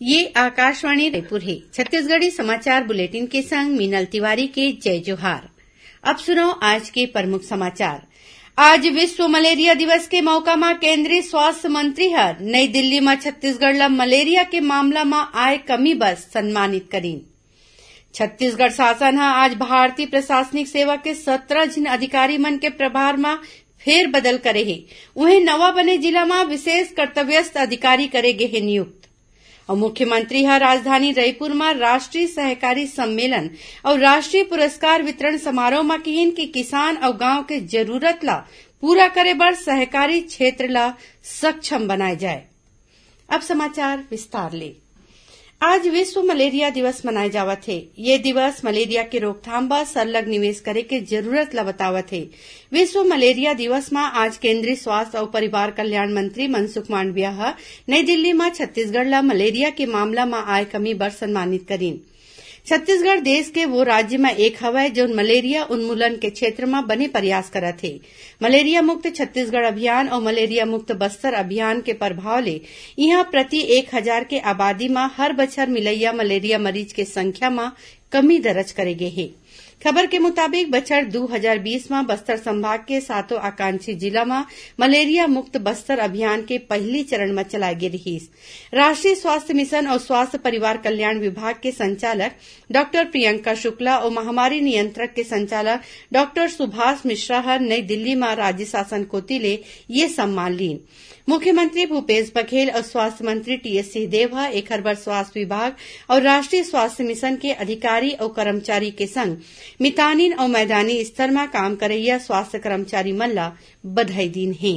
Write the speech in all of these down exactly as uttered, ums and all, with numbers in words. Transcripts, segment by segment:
ये आकाशवाणी रायपुर हे। छत्तीसगढ़ी समाचार बुलेटिन के संग मीनल तिवारी के जय जोहार। अब सुनो आज के प्रमुख समाचार। आज विश्व मलेरिया दिवस के मौका म केंद्रीय स्वास्थ्य मंत्री ह नई दिल्ली म छत्तीसगढ़ ल मलेरिया के मामला म आए कमी बर सम्मानित करीन। छत्तीसगढ़ शासन ह आज भारतीय प्रशासनिक सेवा के सत्रह झिन अधिकारी मन के प्रभार म फेरबदल करे हे। उहें, नवा बने जिला म विशेष कर्तव्यस्थ अधिकारी करे गे हे नियुक्त। अउ मुख्यमंत्री ह राजधानी रईपुर म राष्ट्रीय सहकारी सम्मेलन अउ राष्ट्रीय पुरस्कार वितरण समारोह म किहिन कि किसान अउ गांव के जरूरत ल पूरा करे बर सहकारी क्षेत्र ल सक्षम बनाए जाए। अब समाचार विस्तार ले। आज विश्व मलेरिया दिवस मनाए जावत हे। ये दिवस मलेरिया के रोकथाम बर सरलग निवेश करे के जरूरत ल बतावत हे। विश्व मलेरिया दिवस म आज केंद्रीय स्वास्थ्य अउ परिवार कल्याण मंत्री मनसुख मांडविया ह नई दिल्ली म छत्तीसगढ़ ल मलेरिया के मामला म आए कमी बर सम्मानित करीन। छत्तीसगढ़ देश के वो राज्य म एक हवय, जउन मलेरिया उन्मूलन के क्षेत्र म बने प्रयास करत हे। मलेरिया मुक्त छत्तीसगढ़ अभियान अउ मलेरिया मुक्त बस्तर अभियान के प्रभाव ले इहां प्रति एक हजार के आबादी म हर बछर मिलइया मलेरिया मरीज के संख्या म कमी दर्ज करे गे हे। खबर के मुताबिक, बछर दू हजार बीस म बस्तर संभाग के सातों आकांक्षी जिला म मलेरिया मुक्त बस्तर अभियान के पहिली चरण म चलाए गे रिहिस। राष्ट्रीय स्वास्थ्य मिशन अउ स्वास्थ्य परिवार कल्याण विभाग के संचालक डॉक्टर प्रियंका शुक्ला अउ महामारी नियंत्रक के संचालक डॉक्टर सुभाष मिश्रा ह नई दिल्ली म राज्य शासन कोति ले ये सम्मान लीन। मुख्यमंत्री भूपेश बघेल अउ स्वास्थ्य मंत्री टीएस सिंहदेव ह एखर बर स्वास्थ्य विभाग अउ राष्ट्रीय स्वास्थ्य मिशन के अधिकारी अउ कर्मचारी के संग मितानिन अउ मैदानी स्तर म काम करइया स्वास्थ्य कर्मचारी मन ल बधाई दीन हे।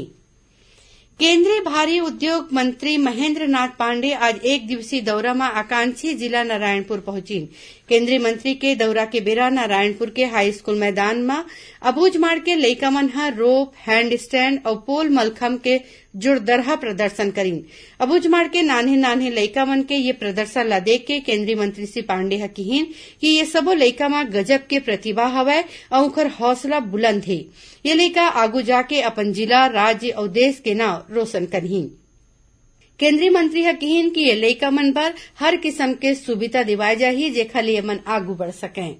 केंद्रीय भारी उद्योग मंत्री महेंद्र नाथ पांडे आज एक दिवसीय दौरा म आकांक्षी जिला नारायणपुर पहुंचिन। केंद्रीय मंत्री के दौरा के बेरा नारायणपुर के हाई स्कूल मैदान म अबूझमाड़ के लइका मन ह रोप, हैंड स्टैंड अउ पोल मलखम के जुड़दरहा प्रदर्शन करीन। अबूझमाड़ के नान्हे नान्हे लइका मन के ये प्रदर्शन ला देख के केंद्रीय मंत्री श्री पांडे ह किहिन कि ये सबो लइका म गजब के प्रतिभा हवय अउ उंखर हौसला बुलंद हे। ये लइका आगू जाके अपन जिला, राज्य अउ देश के नाव रोशन करही। केंद्रीय मंत्री ह किहिन कि ये लइका मन बर हर किसम के सुविधा दिवाए जाही, जेखर ले ये मन आगू बढ़ सकंय।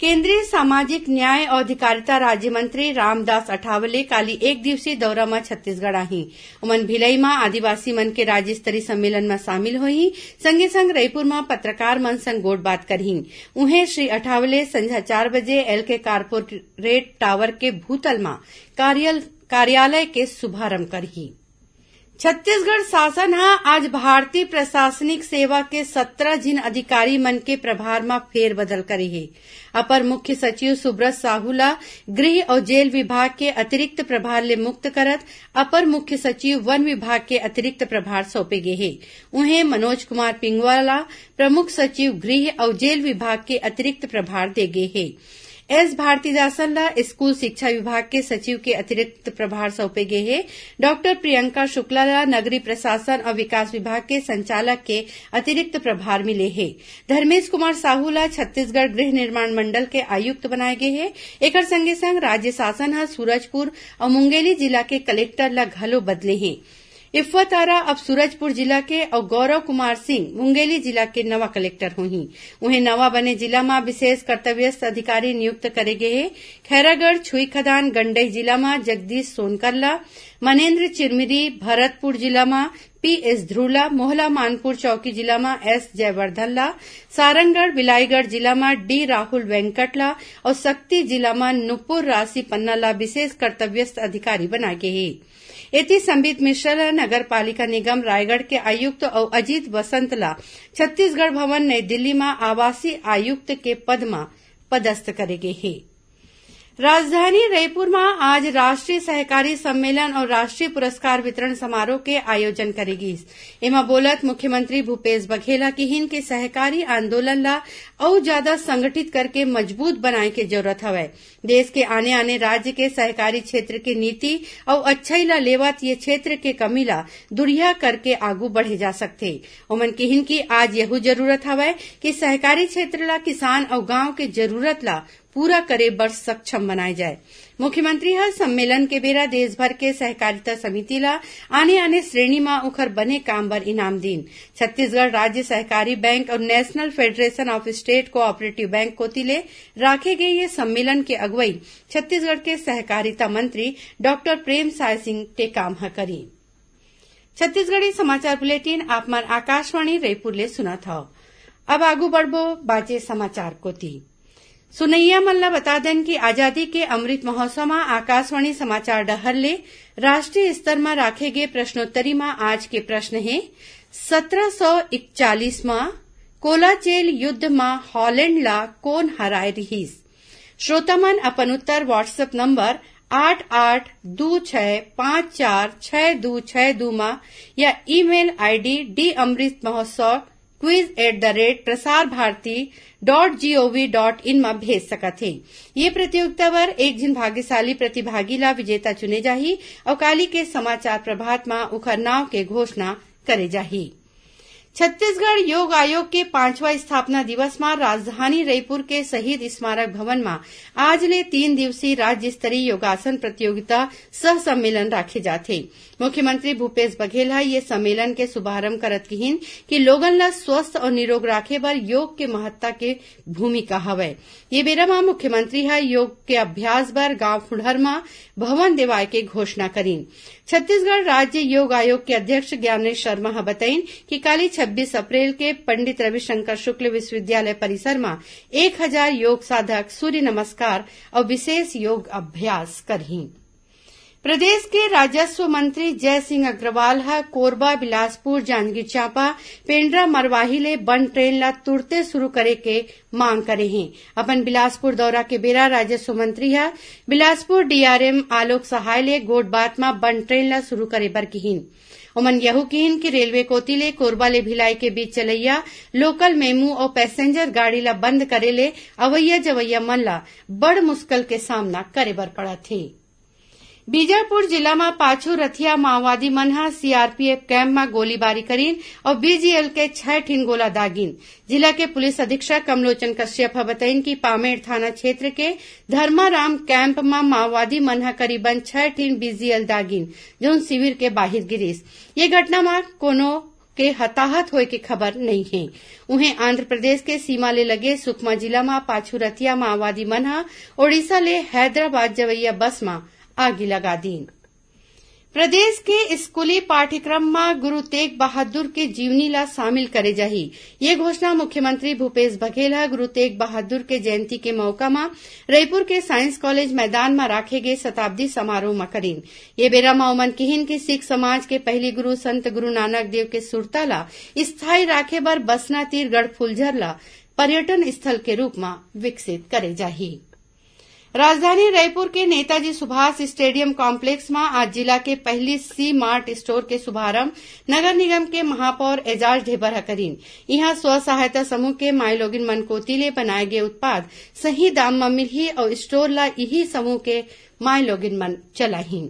केंद्रीय सामाजिक न्याय अउ अधिकारिता राज्य मंत्री रामदास अठावले काली एक दिवसीय दौरा म छत्तीसगढ़ आही। ओमन भिलई म आदिवासी मन के राज्य स्तरीय सम्मेलन म शामिल होही, संगे संग रईपुर म पत्रकार मन संग गोठबात करही। उहें, श्री अठावले संझा चार बजे एलके कारपोरेट टावर के भूतल म कार्यल-, कार्यालय के शुभारंभ करही। छत्तीसगढ़ शासन ह आज भारतीय प्रशासनिक सेवा के सत्रह झिन अधिकारी मन के प्रभार म फेरबदल करे हे। अपर मुख्य सचिव सुब्रत साहू ल गृह अउ जेल विभाग के अतिरिक्त प्रभार ले मुक्त करत अपर मुख्य सचिव वन विभाग के अतिरिक्त प्रभार सौंपे गे हे। उहें, मनोज कुमार पिंगुआ ल प्रमुख सचिव गृह अउ जेल विभाग के अतिरिक्त प्रभार दे गे हे। एस भारतीदासन ल स्कूल शिक्षा विभाग के सचिव के अतिरिक्त प्रभार सौंपे गे हे। डॉक्टर प्रियंका शुक्ला ल नगरीय प्रशासन अउ विकास विभाग के संचालक के अतिरिक्त प्रभार मिले हे। धर्मेश कुमार साहू ल छत्तीसगढ़ गृह निर्माण मंडल के आयुक्त बनाए गे हे। एकर संगे संग राज्य शासन ह सूरजपुर अउ मुंगेली जिला के कलेक्टर ल घलो बदले हे। इफ्फत आरा अब सूरजपुर जिला के अउ गौरव कुमार सिंह मुंगेली जिला के नवा कलेक्टर होही। उहें, नवा बने जिला म विशेष कर्तव्यस्थ अधिकारी नियुक्त करे गे हे। खैरागढ़ छुईखदान गंडई जिला म जगदीश सोनकर ल, मनेन्द्र चिरमिरी भरतपुर जिला म पी एस ध्रुव ल, मोहला मानपुर चौकी जिला म एस जयवर्धन ल, सारंगढ़ बिलाईगढ़ जिला म डी राहुल वेंकट ल अउ सक्ती जिला म नुपुर राशि पन्ना ल विशेष कर्तव्यस्थ अधिकारी बनाए गे हे। एती संबित मिश्रा ल नगर पालिका निगम रायगढ़ के आयुक्त अउ अजीत वसंत ल छत्तीसगढ़ भवन नई दिल्ली म आवासीय आयुक्त के पद म पदस्थ करे गे हे। राजधानी रईपुर म आज राष्ट्रीय सहकारी सम्मेलन अउ राष्ट्रीय पुरस्कार वितरण समारोह के आयोजन करे गीस। एमा बोलत मुख्यमंत्री भूपेश बघेल ह किहिन के सहकारी आंदोलन ल अउ जादा संगठित करके मजबूत बनाए के जरूरत हवय। देश के आने-आने राज्य के सहकारी क्षेत्र के नीति अउ अच्छई ला लेवत ये क्षेत्र के कमी ला दुरिहा करके आगू बढ़े जा सकथे। ओमन किहिन कि आज यहू जरूरत हवय कि सहकारी क्षेत्र ला किसान अउ गांव के जरूरत ला पूरा करे बर सक्षम बनाए जाए। मुख्यमंत्री ह सम्मेलन के बेरा देश भर के सहकारिता समिति ला आने-आने श्रेणी म उखर बने काम बर इनाम दीन। छत्तीसगढ़ राज्य सहकारी बैंक अउ National Federation of State Cooperative Bank कोति ले राखे गे ये सम्मेलन के अगुवई छत्तीसगढ़ के सहकारिता मंत्री डॉक्टर प्रेम साय सिंह टेकाम ह करीन। छत्तीसगढ़ी समाचार बुलेटिन आप मन आकाशवाणी रायपुर ले सुनत हव। अब आगू बढ़बो बाचे समाचार कोति। सुनइया मन ला बता देन कि आजादी के अमृत महोत्सव म आकाशवाणी समाचार डहर ले राष्ट्रीय स्तर म राखे गे प्रश्नोत्तरी म आज के प्रश्न हे, सत्रह सौ इकचालीस म कोलाचेल युद्ध म हॉलैंड ला कोन हराए रिहिस? श्रोता मन अपन उत्तर WhatsApp नंबर आठ आठ दू छै पाँच चार छै दू छै दू म या email ID d amrit mahotsav quiz at the rate prasar bharati dot gov dot in म भेज सकत हे। ये प्रतियोगिता बर एक झिन भाग्यशाली प्रतिभागी ला विजेता चुने जाही अउ काली के समाचार प्रभात म उखर नाव के घोषणा करे जाही। छत्तीसगढ़ योग आयोग के पांचवा स्थापना दिवस म राजधानी रायपुर के शहीद स्मारक भवन म आज ले तीन दिवसीय राज्य स्तरीय योगासन प्रतियोगिता सह सम्मेलन राखे जाथे। मुख्यमंत्री भूपेश बघेल ह ये सम्मेलन के शुभारंभ करत किहिन कि लोगन ल स्वस्थ अउ निरोग राखे बर योग के महत्ता के भूमिका हवय। ये बेरा म मुख्यमंत्री ह योग के अभ्यास बर गांव फुंडहर म भवन देवाय के घोषणा करीन। छत्तीसगढ़ राज्य योग आयोग के अध्यक्ष ज्ञानेश शर्मा ह बतईन कि काली छब्बीस अप्रैल के पंडित रविशंकर शुक्ल विश्वविद्यालय परिसर म एक हजार योग साधक सूर्य नमस्कार अउ विशेष योग अभ्यास करही। प्रदेश के राजस्व मंत्री जय सिंह अग्रवाल ह कोरबा, बिलासपुर, जांजगीर चांपा, पेंड्रा, मरवाही ले बन ट्रेन ला तुरते शुरू करे के मांग करे हे। अपन बिलासपुर दौरा के बेरा राजस्व मंत्री ह बिलासपुर डीआरएम आलोक सहाय ले गोठ बात म बन ट्रेन ला शुरू करे बर किहिन। ओमन यहू किहिन कि रेलवे कोति ले कोरबा ले भिलाई के बीच चलइया लोकल मेमू अउ पैसेंजर गाड़ी ला बंद करे ले अवइया जवइया मन ला बड़ मुश्किल के सामना करे बर पड़त हे। बीजापुर जिला म पाछू रथिया माओवादी मन ह सीआरपीएफ कैंप म गोलीबारी करीन अउ बीजीएल के छह ठिन गोला दागिन। जिला के पुलिस अधीक्षक कमलोचन कश्यप ह बतईन कि पामेड़ थाना क्षेत्र के धर्माराम कैंप म माओवादी मन ह करीबन छह ठिन बीजीएल दागिन, जउन शिविर के बाहिर गिरिस। ये घटना म कोनो के हताहत होए के खबर नइ हे। उहें, आंध्र प्रदेश के सीमा ले लगे सुकमा जिला म पाछू रतिया माओवादी मन ह ओडिशा ले हैदराबाद जवइया बस म आगी लगा दीन। प्रदेश के स्कूली पाठ्यक्रम म गुरु तेग बहादुर के जीवनी ला शामिल करे जाही। ये घोषणा मुख्यमंत्री भूपेश बघेल ह गुरु तेग बहादुर के जयंती के मौका म रईपुर के साइंस कॉलेज मैदान म राखे गे शताब्दी समारोह म करीन। ये बेरा म ओमन किहिन कि सिख समाज के पहिली गुरु संत गुरु नानक देव के सुरता ला स्थायी राखे बर बसना तीर गढ़ फुलझर ला पर्यटन स्थल के रूप म विकसित करे जाही। राजधानी रायपुर के नेताजी सुभाष स्टेडियम कॉम्प्लेक्स म आज जिला के पहिली सी मार्ट स्टोर के शुभारंभ नगर निगम के महापौर एजाज ढेबर ह करीन। इहां स्व सहायता समूह के माईलोगिन मन कोति ले बनाए गे उत्पाद सही दाम म मिलही अउ स्टोर ला इही समूह के माईलोगिन मन चलाही।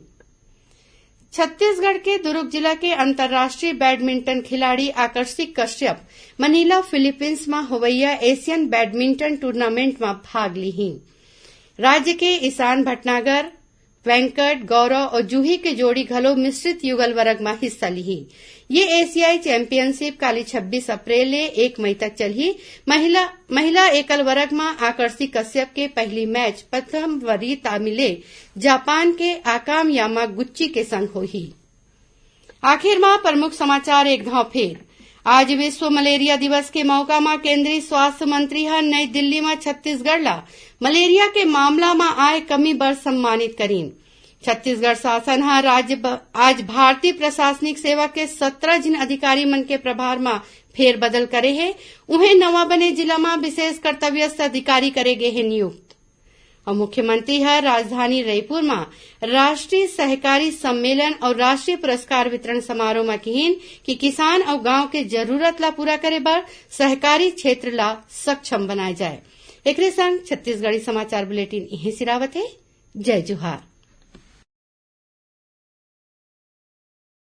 छत्तीसगढ़ के दुर्ग जिला के अंतर्राष्ट्रीय बैडमिंटन खिलाड़ी आकर्षी कश्यप मनीला, फिलीपींस म होवइया एशियन बैडमिंटन टूर्नामेंट म भाग लिही। राज्य के ईशान भटनागर, वेंकट, गौरव अउ जूही के जोड़ी घलो मिश्रित युगल वर्ग म हिस्सा लिही। ये एशियाई चैंपियनशिप काली छब्बीस अप्रैल ले एक मई तक चलही। महिला, महिला एकल वर्ग म आकर्षी कश्यप के पहिली मैच प्रथम वरीयता मिले जापान के आकाम यामागुची के संग होही। आखिर म प्रमुख समाचार एक घाव फेर। आज विश्व मलेरिया दिवस के मौका म केंद्रीय स्वास्थ्य मंत्री ह नई दिल्ली म छत्तीसगढ़ ला मलेरिया के मामला म आए कमी बर सम्मानित करीन। छत्तीसगढ़ शासन ह राज्य ब-, आज भारतीय प्रशासनिक सेवा के सत्रह झिन अधिकारी मन के प्रभार म फेरबदल करे हे। उहें, नवा बने जिला म विशेष कर्तव्यस्थ अधिकारी करे गे हे नियुक्त। अउ मुख्यमंत्री ह राजधानी रईपुर म राष्ट्रीय सहकारी सम्मेलन अउ राष्ट्रीय पुरस्कार वितरण समारोह म किहिन कि किसान अउ गांव के जरूरत ला पूरा करे बर सहकारी क्षेत्र ला सक्षम बनाए जाए। एकरे संग छत्तीसगढ़ी समाचार बुलेटिन इहें सिरावत हे। जय जोहार।